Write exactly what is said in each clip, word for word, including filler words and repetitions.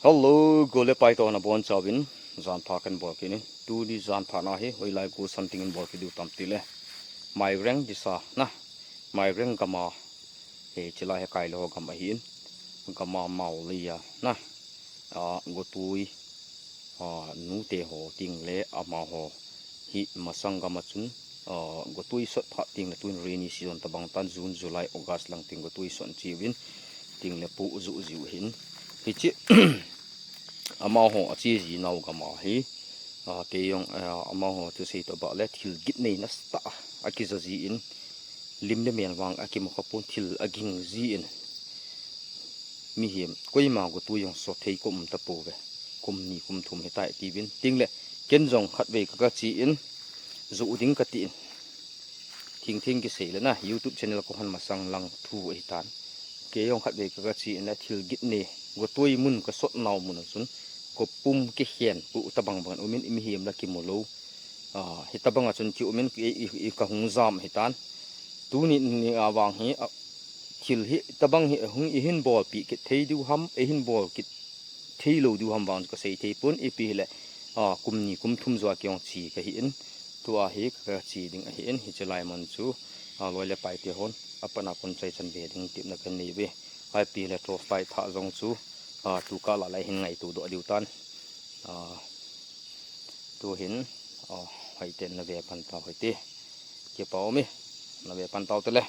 Hello, go le pai to na bon chauvin, jan pha kan bol kini. Tuni jan pha na hi, hoilai go san ting in bol ki diu tam ti le. Maireng disa na, Maireng gam a, he chilai he kai lo gam ahin, gam a Mao le a na, a, gotui, a, nute ho ting le amaho hi masang gam a chun, a, gotui sot phat ting le tun rainy season tabang tan June, July, August lang ting gotui sot chiuvin ting le pu ju jiu hin. Hichi amaho a chi ji nau gam a hi, a, kei jong, a, amaho chu sei to ba le thil git nei nasa tah a kiza ji in lim le mel vang a kimu kha pon thil a ging ji in mihem koima gotui jong sot thei ko um ta pouve. Kum ni kum thum hitai tiuvin ting le ken jong khat vei ka ka chi in ju ding ka ti in. Thing thing kisei le na YouTube channel ko han masang lang thu ahi tan. Kei jong khat vei ka ka chi in a thil git nei gotui mun ka sot nau mun a chun gopum kikhen pu tabang bang um in mihem la kimu lou. A, hitabang a chun ki um in i, i, i ka hung jam hi tan. Tuni ni a vang hi, a, thil hitabang hi hung i hin bol pi kit thei diu ham, i hin bol kit thei lou diu ham vang ka sei thei pon ipi hile, a, kum ni kum thum jo a kei jong chi ka hi in, tua hi ka chi ding ahi in, hichi lai mun chu, a, loi le pai te hon, a pan a kon chai chan ve ding tipna ka nei ve. Ipi hile torch light tha jong chu, a, tu ka la lai hin ngaito doh diu tan. A, tu hin, a, hoi ten na ve pan ta hoi te. Kipa um e, na ve pan tau te le.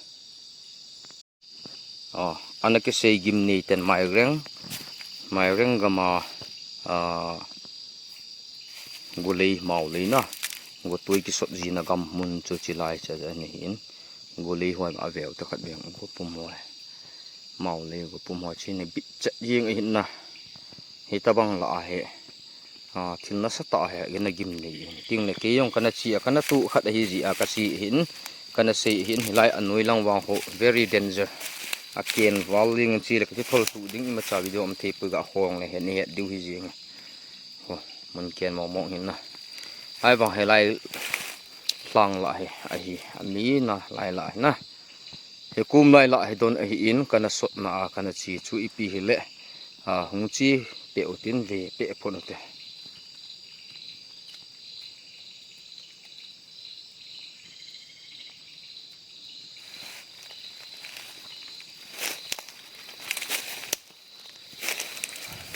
A, ana kisei gim nei ten Maireng, Maireng gam a, a, golei Mao le na, gotui kisot ji na gam mun chu chilai cha ja ni hin, golei hoi a veu ta khat veng gopum hoi, Mao le gopum hoi chi ni bit chet jing ahin na, hitabang la a he. A, thil nasa tah a he, gena gim nei in. Ting le kei jong kana chi a, kana tu khat ahi ji a, ka chi hin, kana sei hin, hilai a noi lang vang ho, very danger. A ken val ling chi le ka ki thol tu ding ima cha video um thei pu ga hong le he ni he diu hi jing. Ho, mun ken mo mo hin na. Hai vang hilai lang la he, ahi, a mi na lai la he na. He kum lai la he don ahi in, kana sot na a, kana chi chu ipi hile. A, hung chi pe u tin ve pe pon u te.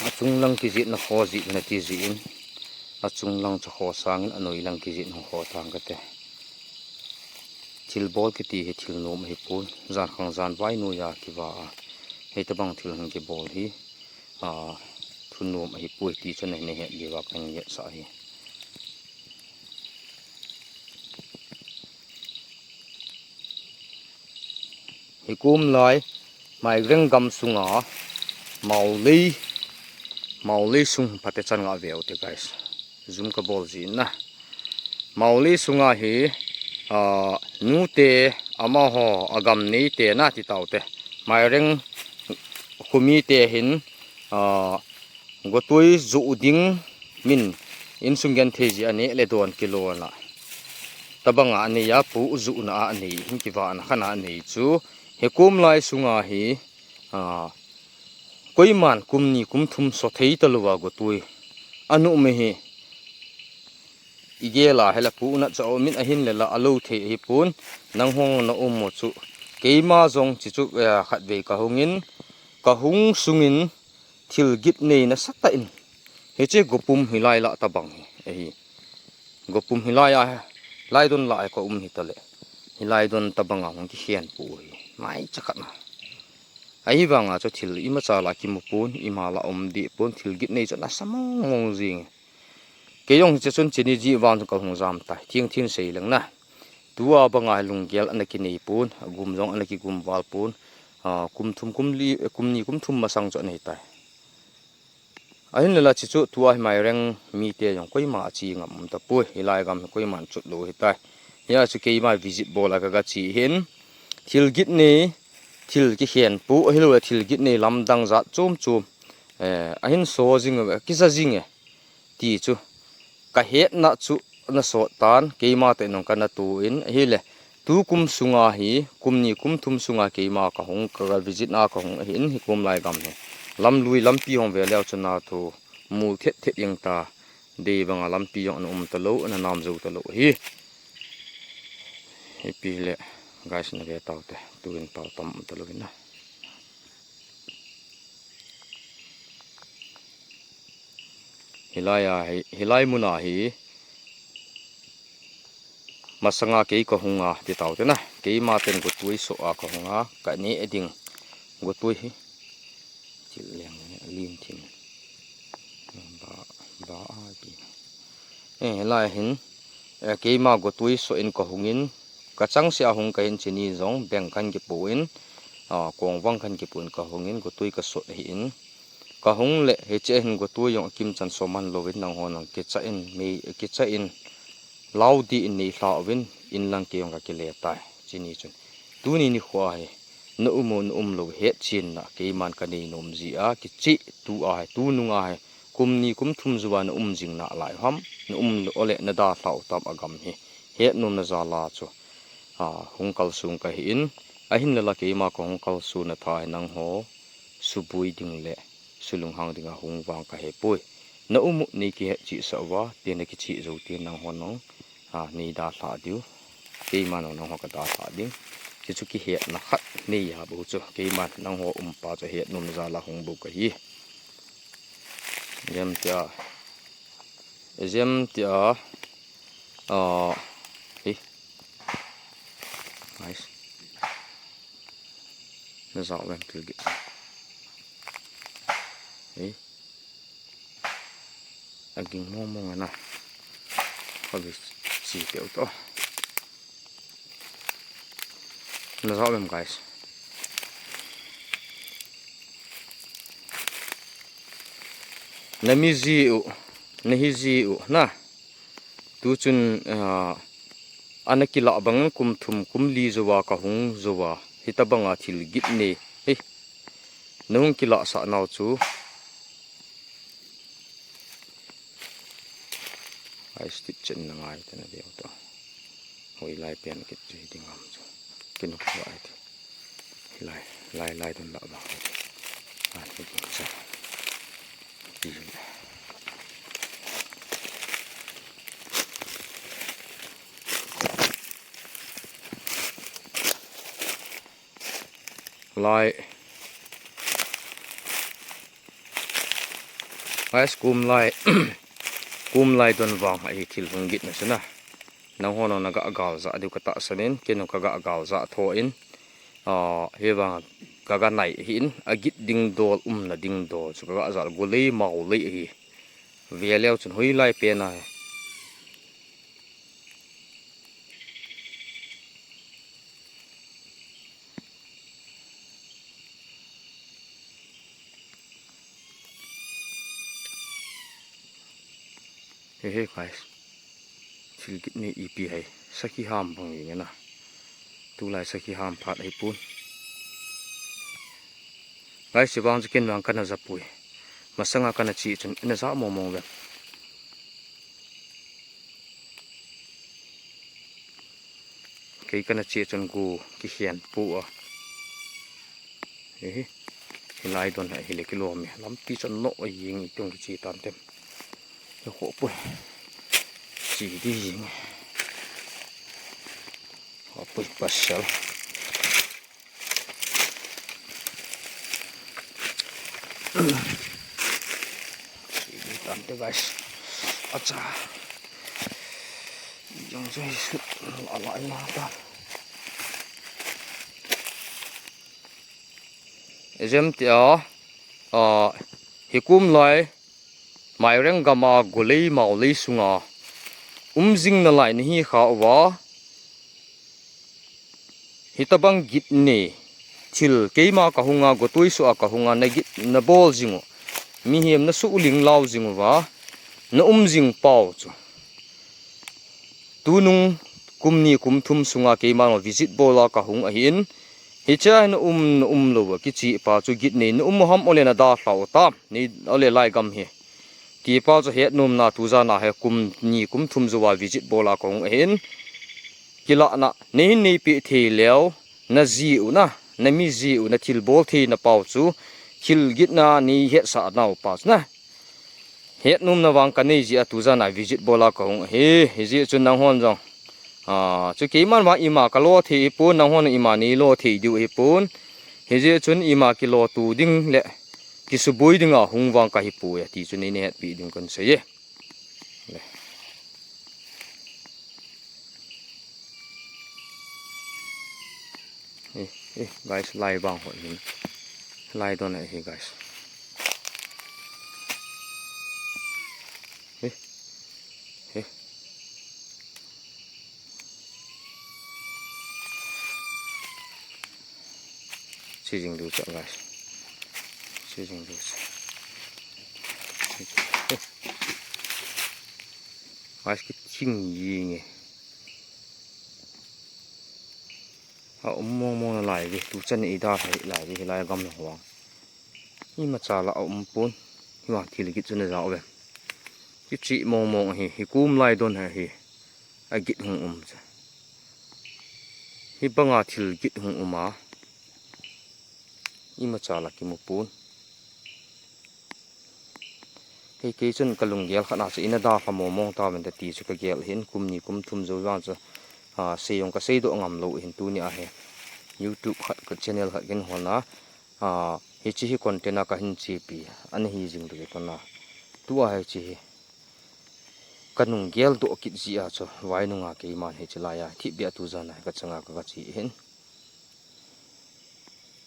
A chung lang kijit na kho jit na ti ji in. A chung lang cha kho sang in a noi lang kijit na kho tang ka te. Thil bol kiti hi thil nom hi pun. Jan khang jan vai noi a kiva a. Hitabang thil hung kibol hi. A, thunom ahi pui ti chun nei he liva kan nge sa hi. Hi kum lai, Maireng gam sunga, Mao le, Mao le sung pate chan nga veu te guys. Zoom ka bol jin na. Mao le sunga hi, a, nute amaho agam neite na ti taute. Maireng khumi te hin, a, gotui ju ding min insung genthei ji anei le don kilona. Tabanga anei a pu ju na anei hin kivana khana anei chu. Hi kum lai sunga hi, a, koiman kum ni kum thum so thei talouva gotui. Anu me hi. Igela hela pu unat cha o min ahin lela alo thei hi pun nang hong na um mo chu. Keima jong chi chu, eh, khat vei ka hungin, ka hung sungin thil git nei nasa ta in. Hiche gopum hilai la tabang hi, ahi. Gopum hilai a, lai don la ka um hi tale. Hilai don tabanga hung kikhen pu hi. Mai chakhat na. Ahivanga chu thil ima cha la kimu pun, ima la um di pun, thil git nei chu nasa mong mong jing. Kei jong hiche chun chini ji vang chu ka hung jam tai. Thing thing sei leng na. Tua banga lunggel ana kinei pun, gum jong ana kigum val pun. A, kum thum kum li, kum ni kum thum masang chu anei tai. Ahin lela chi chu tua hi Maireng mite jong koima achi ngam um tapui. Hilai gam hi koiman chut lou hitai. Hia chu keima visit bol a ka ga chi hin. Thil git nei, thil kikhen pu, ahilou le thil git nei lamdang jat chom chom. Eh, ahin so jing e, kija jing e. Ti chu. Ka hetna chu na sot tan, keima te nong kana tu in, ahile. Tu kum sunga hi, kum ni kum thum sunga keima ka hung, ka ga visit na ka hung, ahin hi kum lai gam hi. Lamlui lampi hung ve leu chun na thu mul thet thet jeng ta. Dei banga lampi jong ana um talou, ana nam jou talou hi. Hipi le guys na ve tau te, tuin pau tam um talou na. Hilai a hi, hilai mun a hi. Masanga kei kahung a, ti tau te na. Keima ten gotui so a kahung a, ka ne ding. Gotui hi. Thil leng ne, lim thim. Ba, ba a bi. Eh, hilai hin. Eh, keima gotui so in kahung in. Ka chang sia hung kahin chini jong, beng kan kipu in. Ah, kong vang kan kipu in kahung in, gotui ka so hi in. Kahung le, hiche hin gotui jong kim chan so man louvin nangho nang kicha in, mei, kicha in, lau di in nei hla uvin, in lang kei jong ka kile tai, chini chun. Tuni nikho hi, na um u, na um lou het chin na, keiman ka nei nom ji a, kichi tu a hi, tu nung a hi, kum ni kum thum jou a na um jing nalai ham, na um lou le, na dalha u tam a gam hi, het nom na jal a chu. Ah, hung kalsung kahi in, ahin lala keima kahung kalsung na tha hi nangho, suboi ding le, sulunghang dinga hung vang kahe poi. Na um u nei kihet chih sa uva, te na kichih jou te nangho nang, ah, nei dalha diu. Keiman nangho ka dalha ding. Chuchu kihetna khat nei a bou chu. Keiman nangho um pa chu het nom jal a hung bou kahi. Jem tia. Jem tia. Ah, hi. Nice. Na jao vem thil git. Hi. A ging mong mong ana. Khavi chi teu to. Na jao vem, guys. Na mi ji u, na hi ji u, na. Tu chun, ah, ana kilah bang kum thum kum li jou a kahung jou a. Hitabanga thil git nei. Hei. Na hung kilah sah nau chu. Ai, stitch chen na ngai te na deu to. Hoilai pen kit chu hi ding ham chu. Kinop chu ai te. Hilai, lai, lai don la ba. Ai, hi ding cha. Ti. Lai. Guys, kum lai. Kum lai don vang ahi thil hung git na sina. Nangho nang na ga gal ja diu ka tahsan in, kei nang ka ga gal ja tho in. Ah, hi vang ka ga nai hi in, a git ding dol, umna ding dol. Chu ka ga ja gulei mau lei hi. Ve leu chun hoilai pen a hi. He, he, guys. Thil git ni ipi hai. Sakhi ham bang ni na. Tulai sakhi ham phat hai pun. Guys, si bang chicken bang kana ja pui. Masanga kana chi chun, na ja mo mo ve. Kei kana che chun gu kikhen pu a. Ehe. Hilai don ha hile kilom e. Lampi chun no a ying i tung kiche tan tem. Ka kho pui. Chi di ying. Kho pui pasal. Tante guys. Acha. Jong jong sut ala ala ta. Jem tia, ah, hikum lai, Maireng gama Golei Maolei sunga, um jing nalai nahi kha uva, Hitabang git nei, thil keima kahunga, gotui soh a kahunga, na git na bol jing u. Mihem na suh ling lau jing uva, na um jing pau chu. Tunung kum ni kum thum sunga keima visit bol a kahung ahin. Hichea na um, na um lou a kichi pa chu git nei, na um ham ole na dalha u tam, nei ole lai gam hi. Ti pa chu het nom na tu jan a he kum ni kum thum jou a visit bol a kahung ahin. Kilahna, nei hin nei pe thei leu, na ji u na, na mi ji u, na thil bol theina pau chu, thil gitna nei hetsah nau pa chu na. Hetnomna vang kanei jeh a tujan a visit bol a kahung ahi, hijeh chun nanghon jong. A, chu keiman vang ima kalo thei ahipon, nanghon ima neilo thei diu ahipon. Hijeh chun ima kilo tu ding le kisuboi dinga hung vang kahipoi ati chu neina hetpi ding kahin sei e. Le. Eh, eh, guys, lai vang hon hin. Lai don ahi, guys. Eh, eh. Chejing du cha, guys. Chejing du cha. Guys, kithing jing e. A um mong mong nalai ve, tuchan eidalha lai ve, hilai gam na huang. Imacha la a um pon, hima thil git chu naja uve. Kicheh mong mong ahi, hikom lai don ahi, agit hung um cha. Hibanga thil git hung um a, imacha la kimu pon. Hei kei chun kalunggel khat na chu ina dalha mong mong tauvin te ti chu kagel ahin, kum ni kum thum jou vang chu, a, sei jong kasei doh ngam lou ahin tuni a hi. YouTube khat ka channel khat kahin hol na, a, hiche hi content a kahin chepi, ana hi jing lou kona. Tua hiche hi kanunggel doh kit jeh a chu, vai nunga keiman hiche lai a, thipbeh a tujan a hi kachanga ka, kache ahin.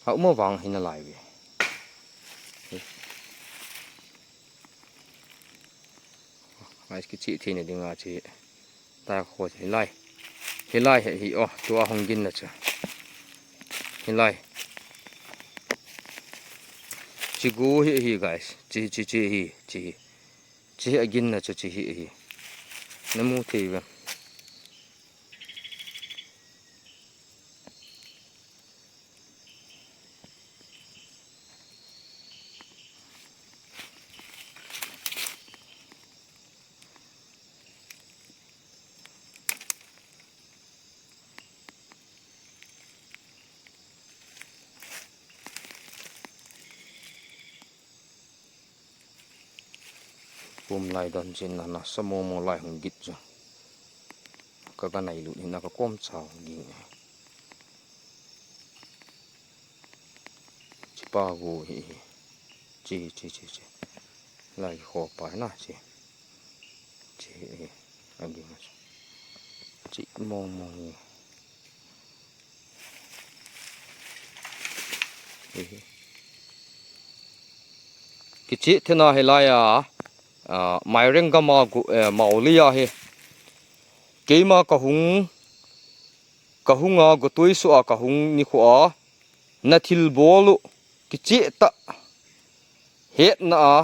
A um a vang hi nalai ve. Guys, kicheh theina dinga che. Ta kho hilai. Hilai hi, hi, oh, tua hung ginna chu. Hilai. Chigu hi, hi, guys. Chi, chi, chi, hi, chi, hi. Chi hi aginna chu, chi hi, hi. Namu thei ve. Kum lai don chin na, nasa mong mong lai hung git chu. Ka, ka nailut hin a ka kom chau ging. Chi pa gu hi hi. Chi, chi, chi, chi. Lai kho pa na chi. Chi hi hi. Aging na chi. Chi mong mong hi. Hi hi. Kicheh thena hilai a, a, Maireng gam a gu, eh, Mauli a hi. Keima kahung, kahung a, gotui su a kahung nikho a, na thilbol u, kicheh tah, hetna a,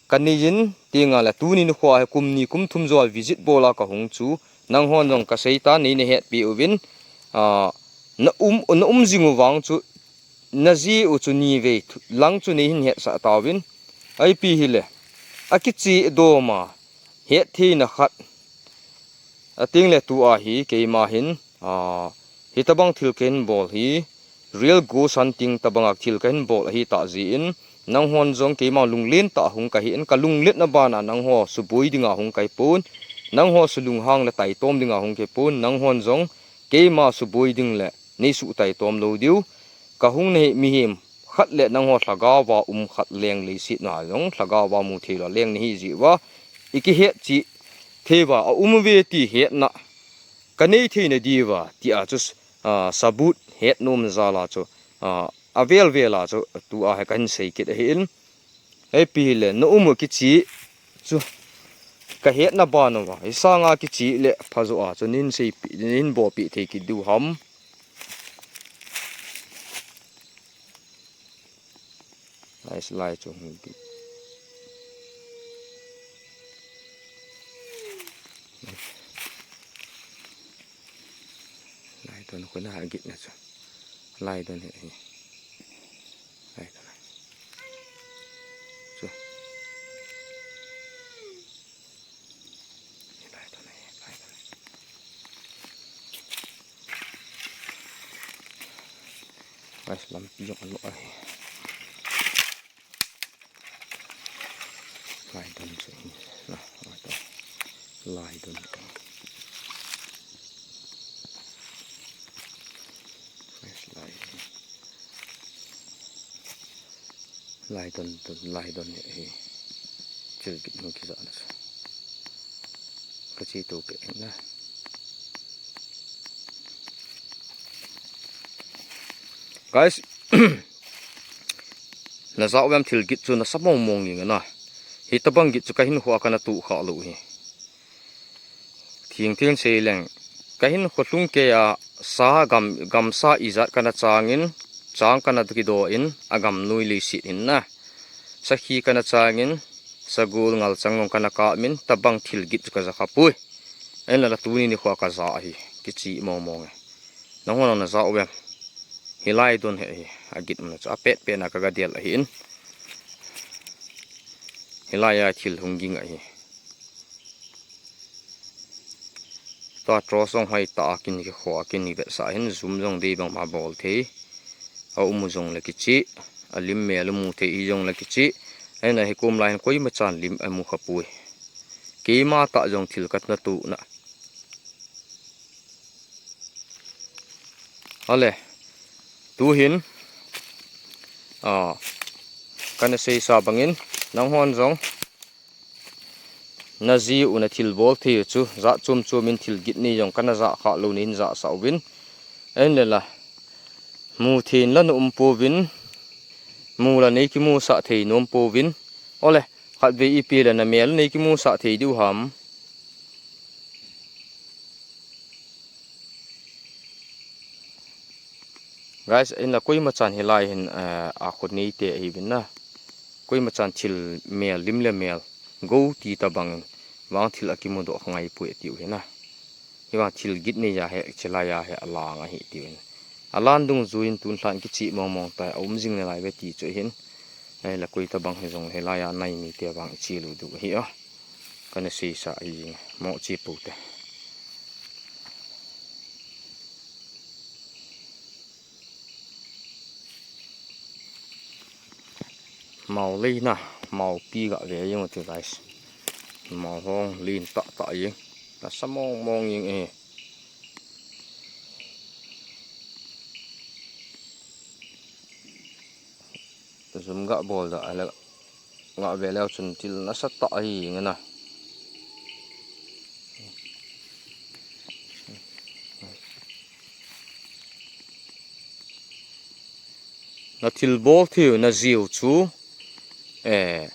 kanei jin, tinga le tuni nikho a hi kum ni kum thum jou a visit bol a kahung chu, nanghon jong kasei ta, neina hetpi uvin, a, na um, na um jing u vang chu, na ji u chu ni vei thu, lang chu nei hin hetsah tauvin, ipi hile, akicheh dom a, hettheina khat, ating le tua hi, keima hin, a, hitabang thil kahin bol hi, real ghost hunting tabanga thil kahin bol ahi tah jeh in, nanghon jong keima lunglen tah hung kahi in, kalungletna bana nangho suboi dinga hung kahi pon, nangho sulunghang le taitom dinga hung kahi pon, nanghon jong keima suboi ding le nei suh taitom lou diu, kahung na hi mihem khat le nangho lhagao va um khat leng leiset na jong lhagao va mu thei lou leng nahi jeh uva, ikihet cheh thei uva, a um uve ti hetna, kanei theina diuva, tia chu, a, sabut hetnom jal a chu, a, avel vel a chu, tua hi kahin sei kit ahi in, ipi hile, na um u kicheh chu, kahetna ban uva, hisanga kicheh le phajo a chu, nin seipi, nin bolpi thei kit diu ham. Lai, lai chu hung git. Lai don kona gitna chu. Lai don hi, hi. Lai don. Chu. Lai don hi, lai don. Guys, lampi jong alo ahi. Lai don chu hi na, lai don. Lai don. Fresh lai. Lai don don, lai don hi. Thil kit hung kija na chu. Ka chi tu pe na. Guys, na zau em thil kit chu na sa mong mong ing na. Hitabang kit chu ka hin hua ka na tu kha lo hi. Thing thing sei leng. Ka hin kho lhung ke a sa gam, gam sa i zat ka na changin, chang ka na kido in, a gam nui lei sit in na. Sakhi ka na changin, sagul ngal chang long ka na ka min, tabang thil kit chu ka za kha pui. En la la tuni ni kho ka za hi, kichi mong mong e. Nang hon na zau em. Hilai don he hi, a kit um na chu a pet pet na ka ga del ahi in. Hilai a thil hung ging ahi. Tua tro song hai ta kin ki kho kin ni vet sa hin zum jong dei bang ma bol thei. A um u jong le kichi, a lim mel um u thei hi jong le kichi. Ahin a hi kum lai hin koima chan lim a mu kha pui. Keima ta jong thil kat na tu na. Ale, tu hin, a, ka na sei sa bangin, nang hon jong, na ji u na thil bol thei u chu, za chum chum in thil kit ni jong ka na za kha lo nin za sa uvin. En le la, mu thei in la na um pouvin, mu la nei ki mu sa thei nom pouvin. Ole, khat vei i pi la na mel nei ki mu sa thei diu ham. Guys, in la koima chan hilai hin, eh, a khut nei te ahi vin na. Koima chan thil mel lim le mel. Go ti ta bangin. Vang thil a kimu doh kha ngai pui tiu hi na. Hi vang thil kit nei ya he, chilai ya he, a lang ahi tiu hin. A lan dung juin tun hlan kichi mong mong ta, a um jing na lai ve ti chu hin. Ai la koi ta bang hi jong hilai a nai mi te vang i chi lu du hi a. Ka na sei sa ahi jing, mo chi pu te. Mau lei na, mau pi ga ve jeng u te guys. Mau hong lin ta ta jeng. Na sa mong mong jeng e. Zum ga bol da, ala ga ve leu chun thil nasa ta ahi nge na. Na thil bol thei u na ji u chu, eh,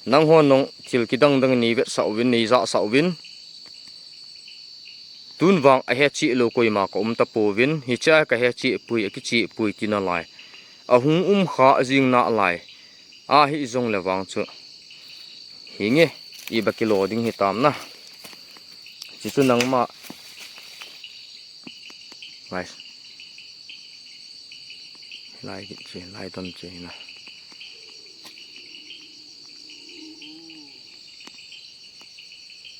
nang hon nong thil kidang dang nei vet sa uvin, nei ja sa uvin. Tun vang a he chi lo koima ka um ta pouvin, hiche a ka he chi pui, a kichi pui ti na lai. A hung um kha jing na lai. A hi jong le vang chu. Hi nge, i ba kilo ding hi tam na. Chi chu nang ma. Guys. Lai kit che, lai ton che na.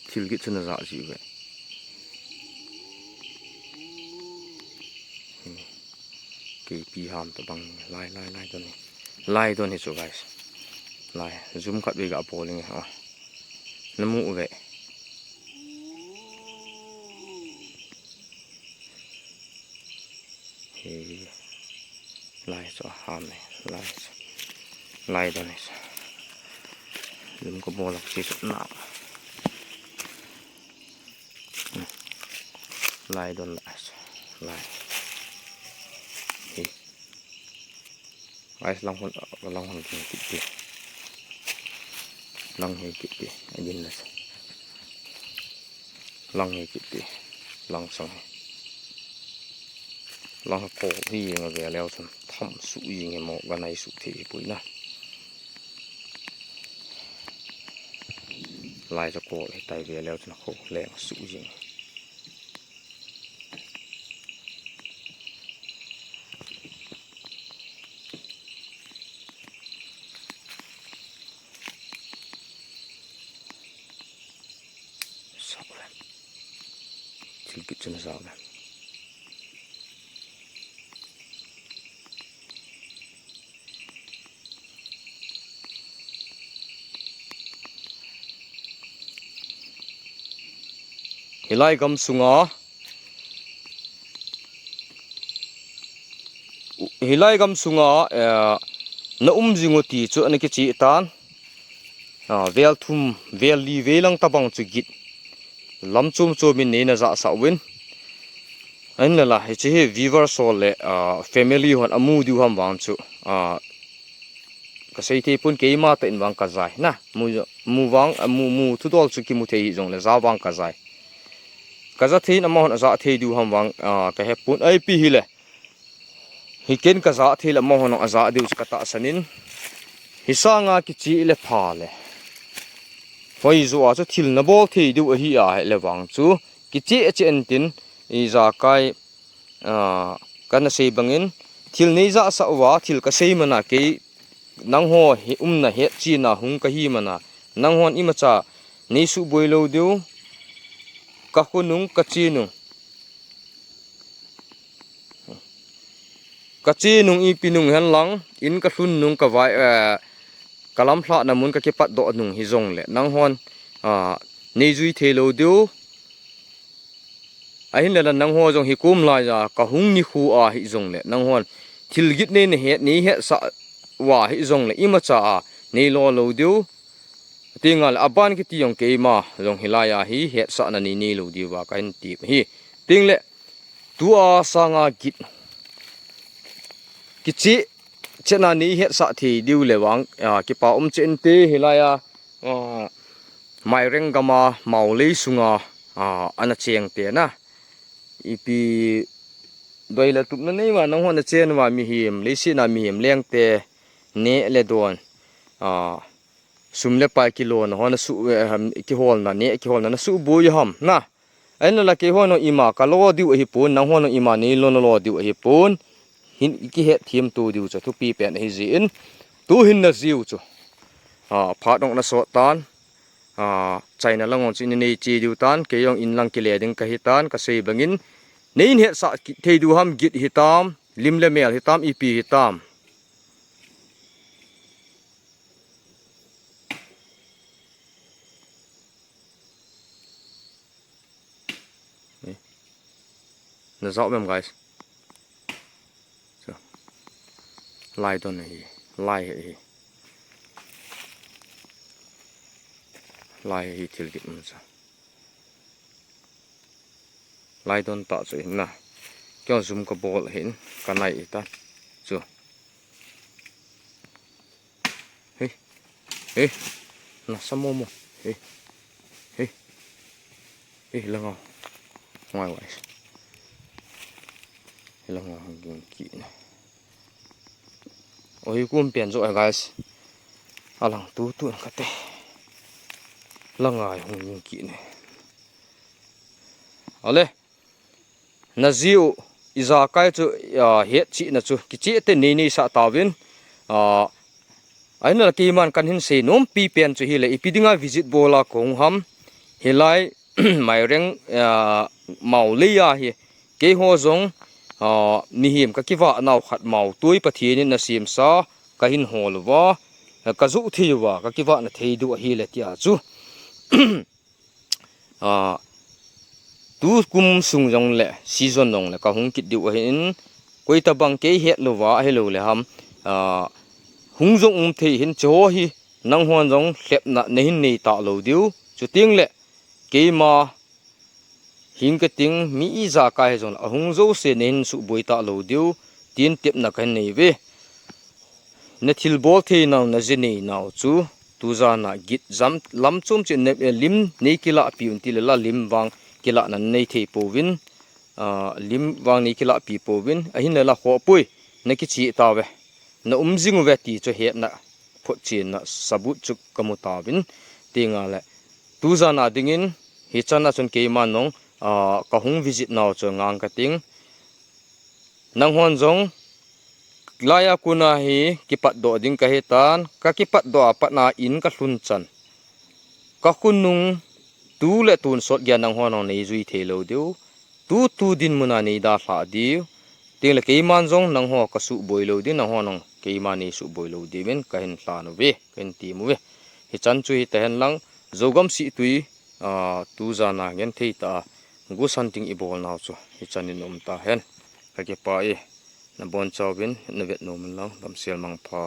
Thil kit chu na ja ji ve. Kei pi ham ta bang lai, lai, lai ton ni. Lai ton ni chu guys. Lai, zoom khat ve ga bol nge. Oh. Na mu ve. Hi, lai chu ham e, lai chu. Lai don e chu. Lum ko bol lak chi chu na. Lai don la chu. Lai. Hi. Guys, lang hon, lang hon kit ti. Lang hi kit ti. Agin la chu. Lang hi kit ti. Lang sang hi. Lang ko hi jeng a ve leu chun tham su jeng hi mo ga nai su thei pui na. Lai chu ko hi tai ve leu chun ko leng su jeng. Sa u em. Thil kit chun sa u em. Hilai gam sunga, hilai gam sunga, eh, na um jing u ti chu ana kichih tan. Ah, vel thum, vel li vei lang tabang chu git lam chom chom in neina jahsah uvin. Ahinla, hiche hi viewer ho le, ah, family hon amu diu ham vang chu, ah, kasei thei pon, keima tah in vang kajai na. Mu, mu vang, ah, mu, mu thudol chu kimu thei hih jongle ja vang kajai. Kaja thei in amahon aja thei diu ham vang, ah, kahe pon, ipi hile. Hiken kaja thei le amahon ajah diu chu katahsan in. Hisanga kichih le pha le. Hoijo a chu thil nabol thei diu ahi ahile vang chu. Kicheh cheh intin, ijakai, ah, kana sei bangin, thil neijahsah uva, thil kasei mana kei, nangho hi umna hetchetna hung kahi mana, nanghon imacha neisuboi lou diu, kakhonung, kachenung. Kachenung ipi nung henlang, in kalhun nung kavai, eh, kalamlhahna mun kakipatdoh nung hijongle, nanghon, ah, neijui thei lou diu. Ahinla nangho jong hikom laiya kahung nikho a hijongle, nanghon thil git neina het, neihetsah uva hijongle, imacha a neilo lou diu. Tinga le aban kiti jong keima jong hilaiya hi hetsahna nei neilou diuva kahin ti ahi. Tingle, tua sanga git kicheh chehna neihetsah thei diu le vang, ah, kipa umcheh inte hilaiya, ah, Maireng gama Maolei sunga, ah, ana cheng te na. Ipi doila tupna neiuva nanghon nachen uva mihem, leiset a mihem lengte neh le don, ah, sum le pai kilona ho nasu, eh, kiholna, neh kiholna nasuboi ham na. Ahinla keihon jong ima kalo diu ahipon, nanghon jong ima neilo nalo diu ahipon. Hin ikihet themto diu chu thupi pen ahijeh in. Tuhin najiu chu, ah, phat jong nasot tan. Ah, China lang jong chu inei che diu tan, kei jong in lang kile ding kahitan, kasei bangin. Neihetsah thei diu ham, git hitam, lim le mel hitam, ipi hitam. Eh. Najah em, guys. Chu. Lai don ahi. Lai ahi. Lai ahi thil git um chu. Lai don tah chu hin na. Kei zoom kabol hin kanai ta. Chu. Hei. Hei. Nasa momo. Hei. Hei. Hei, langa. Ngai wai. Langa hung ging kit ne. Oi, kum pian jo, guys. Alang tu tu kate. Langa hung ging kit ne. Ale. Najiu, ijakai chu, ah, hetchetna chu kicheh te nei neisah tauvin, ah, ahinla keiman kahin sei nompi pen chu hile, ipi dinga visit bola kahung ham, hilai, Maireng, ah, Maolei a hi, keiho jong, ah, mihem kakivah nau khat Maotui Pathen in nasemsa kahin hol uva, kajoh thei uva, kakivahna thei diu ahile tia chu. Ah, tukum sung jongle, season jongle, kahung kit diu ahin, koi tabang kei het louva, ahilou le ham, ah, hung jong um thei hin, chuho hi, nanghon jong lhepna, nahin nei talou diu, chuteng le, keima, hing kating, mi ijakai hijongle, ahung jouse nahin suboi talou diu, tin tepna kahin nei uve. Nathilbol thei nau, naji nei nau chu, tujana git jam lam chom cheh ne, eh, lim nei kilahpi un tile la lim vang kilahna nei thei pouvin, ah, lim vang nei kilahpi pouvin, ahinla la khohpoi, nakichih tauve, na um jing uve ti chu hetna, photchenna, sabut chu kamu tauvin, tinga le, tujana dingin, hichan a chun keima nong, ah, kahung visit nau chu ngang kating, Nanghon jong, laiya kona hi kipatdoh ding kahitan, kakipatdoh a patna in kalhun chan. Kakhonung tu le tonsot geiya nanghon jong neijui thei lou diu, tutu dinmuna neidalhah diu, tengle keiman jong nangho kasuhboi lou diu, nanghon jong keima neisuhboi lou diuvin kahin lhan uve, kahin tem uve. Hichan chu hitahen lang, Zogam sihtui, a, tu jana ngen thei ta a, ghost hunting i bol nau chu hichan in um ta hen. Ka kipa e, na bon chauvin na vet nom in lang damsel mangpha.